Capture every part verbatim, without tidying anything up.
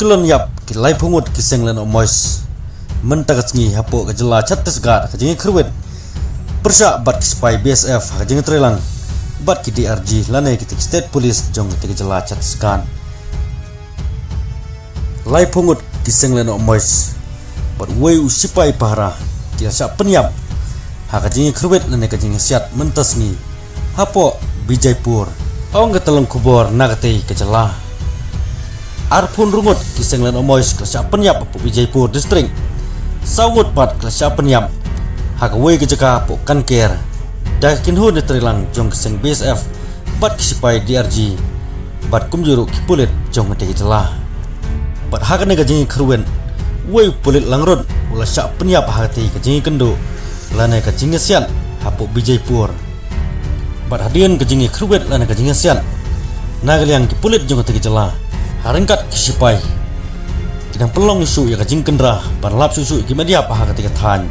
Ki lon ïap ki laiphew ngut ki seng lehnoh mois mynta ka sngi hapoh ka jylla Chhattisgarh ha ka jingïakyrwit pyrshah bad ki sipai B S F ha ka jingtreilang bad ki D R G lane kitei ki state police jong kitei ka jylla Chhattisgarh. Laiphew ngut ki seng lehnoh mois bad uwei u sipai pahara ki la shah pynïap ha ka jingïakyrwit lane ka jingïasiat mynta sngi hapoh Bijaipur, ong ka tyllong khubor na katei ka jylla. Arphew hynriew ngut ki seng lehnoh mois ki la shah pynïap hapoh Bijaipur district. Saw ngut pat ki la shah pynïap ha kawei ka jaka hapoh Kanker da ka kynhun ïatreilang jong ka seng B S F bad ki sipai D R G bad kumjuh ruh ki pulit jong katei ka jylla. Bad ha kane ka jingïakyrwit, uwei u pulit langrut u la shah pynïap ha katei ka jingïakynduh lane ka jingïasiat hapoh Bijaipur. Bad hadien ka jingïakyrwit lane ka jingïasiat, na ka liang ki pulit jong katei ka jylla, ha ryngkat ki sipai, ki dang pynlong shuh ïa ka jingkyndra ban lap shuh shuh ïa ki met ïap ha katei ka thaiñ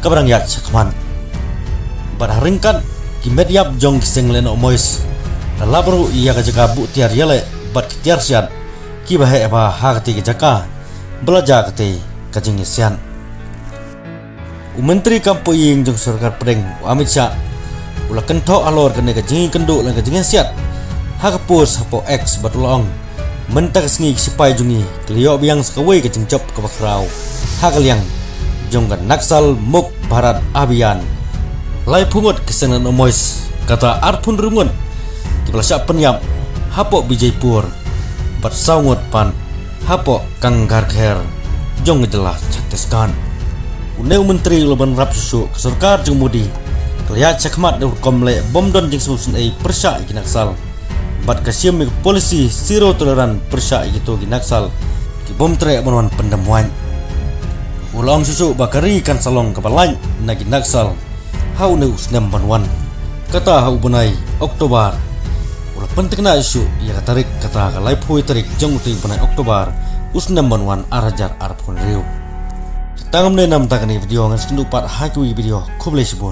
kaba dang ïaid shakhmat. Bad ha ryngkat ki met ïap jong ki seng lehnoh mois, la lap ruh ïa ka jaka buh tiar ïaleh bad ki tiar siat kiba heh bha ha katei ka jaka ba la jia katei ka jingïasiat. U Myntri kam poi ïing jong ka sorkar pdeng, u Amit Shah, u la kynthoh halor kane ka jingïakynduh lane ka jingïasiat ha ka post hapoh X bad u la ong, mynta ka sngi ki sipai jong ngi ki la ïoh biang sa kawei ka jingjop kaba khraw ha ka liang jong ka Naxal Mukt Bharat Abhiyan. Laiphew ngut ki seng lehnoh mois, kata arphew hynriew ngut kiba la shah pynïap hapoh Bijaipur bad saw ngut pat hapoh Kangarkher jong ka jylla Chhattisgarh. Une u myntri u la bynrap shuh shuh ka sorkar jong Modi ka la ïaid shakhmat da u rukom leh bym don jingsngewsynei pyrshah ïa ki Naxal bad ka shim ïa ka polisi zero tolerance pyrshah ïa kito ki Naxal ki bym treh ban wan pyndem wait. U la ong shuh shuh ba ka ri kan sa long kaba lait na ki Naxal ha une u snem ban wan. Kata ha u bnai October u la pynthikna shuh ïa ka tarik, kata ka laiphew tarik jong utei u bnai October u snem ban wan ar hajar arphew hynriew. Tang kumne na ka bynta kane ka video, ngan sa ïakynduh pat ha kiwei ki video. Khublei shibun.